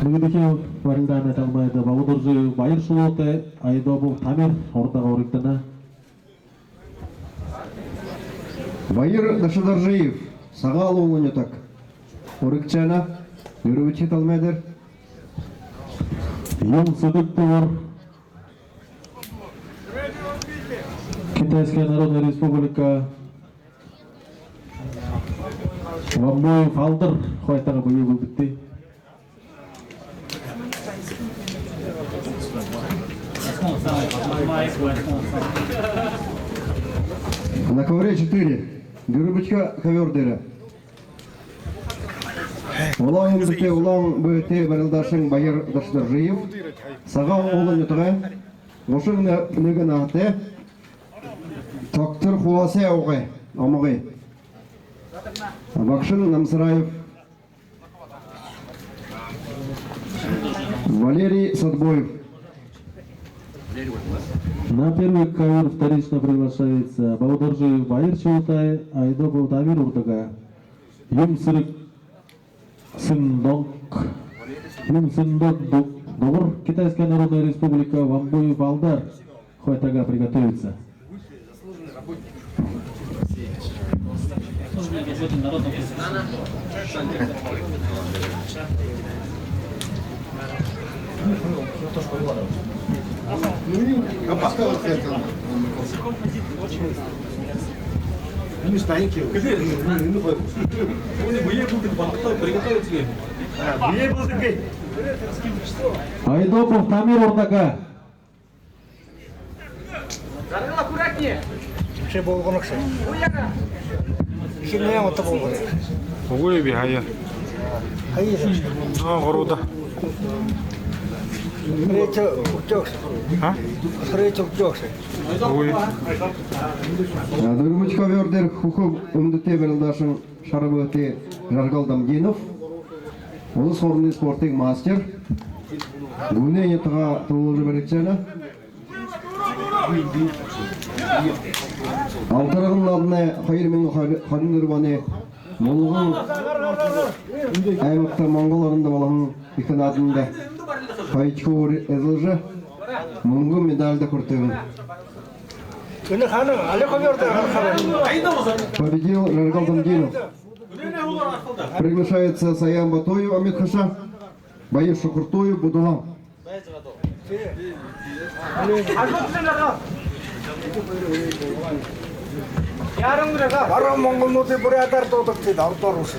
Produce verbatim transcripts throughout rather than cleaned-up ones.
Нэгэдэхи барилдаанай талмайда Бабадаржиев Баир шулуутай Айдопов Тамир урдаһаа уригдана. Баир Дашадаржиев, Сагаалганай нютаг, уригдажа байна. Дүрбэдэхи талмай дээрэ. Юһэн сэдэг дугаар. Китайская Народная Республика. Вамбоев Алдар хойто бэеэ бэлдэгты. На ковре четыре. Дүрбэдэхи ковёр дээрэ. Улаан үндэһэтэй, улаан бэетэй барилдаашан Баир Дашадаржиев, Сагаалганай нютаг, гушан нэгэ наһатай, тогтор хуасай угай, омогой. Багшань Намсараев Валерий Садбоев. На первый ковёр вторично приглашается Бабадаржиев Баир шулуутай Айдопов Тамир урдаһаа. Юһэн сэдэг сэндок. Юһэн сэндок ду-, дугаар, Китайская Народная Республика, Вамбоев Алдар хойто приготовиться. Айдопов Тамир урдаһаа. Вообще болгоно гүш? Эхинһээ одоо болгоно. Үгы, би хаяа. Хаяа. Аа, гурбадаа. Третье үгтөөш. А? Третье үгтөөш. Үгы. За, дүрбэдэхи ковёр дээрэ хүхэ үндэһэтэй барилдаашан Шара бэетэй Жаргал Дамдинов, улас хоорондын спортын мастер, Гүнэй нютагһаа түлөөлжэ баригдажа байна. Алтаргана нааданай хоёр мянга хорин дүрбэн оной Булган аймагта Монгол орондо болоһон ехэ нааданда хоёрдохи һуури эзэлжэ, мүнгэн медальда хүртэһэн. Энэ хаана? Али ковёр дээрэ харахаар. Победил Жаргал Дамдинов. Приглашается Саян Батоев Амитхаша, Баир Шухартуев Будалан. Баруун монголнуудые буряадаар дуудагты даа, ородоор бэшэ.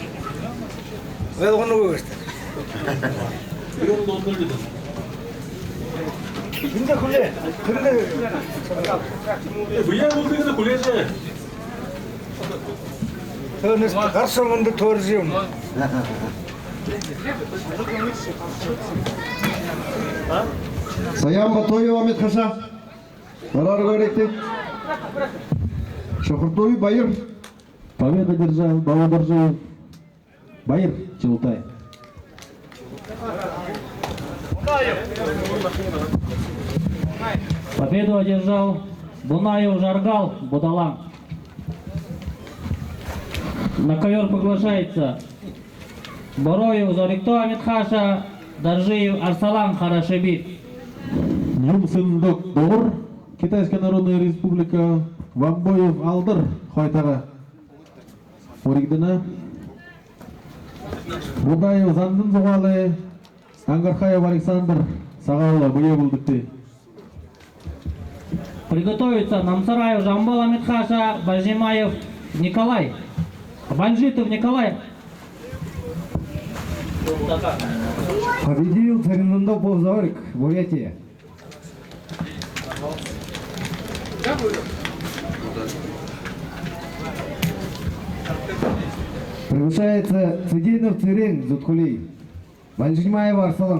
Ойлгоно гү? Эндэ хүлеэ. Эндэ. Бэеэ бэлдэгты, хүлеэжэ. Тэнэс гаршал мүндэ төржэ юм. Саян Батоев Амитхаша. Гараараа баригты. Шухартуев Баир. Победу одержал Бабадаржиев Баир шулуутай. Победу одержал Бунаев Жаргал, Будалан. На ковёр приглашается Бороев Зорикто Амитхаша, Даржиев Арсалан, Харашиби. Юһэн сэндок дугаар, Китайская Народная Республика, Вамбоев Алдар хойто уригдана. Будаев Зандан Зугаалай, Ангархаев Александр, Сагаалга, бэеэ бэлдэгты. Приготовиться. Намсараев Жамбал Амитхаша, Бажимаев Николай. Банжитов Николай. Победил Цырендендопов Зорик, Бурятия. Приглашается Цыденов Цырен, Зуткулей. Банжимаев Арсалан,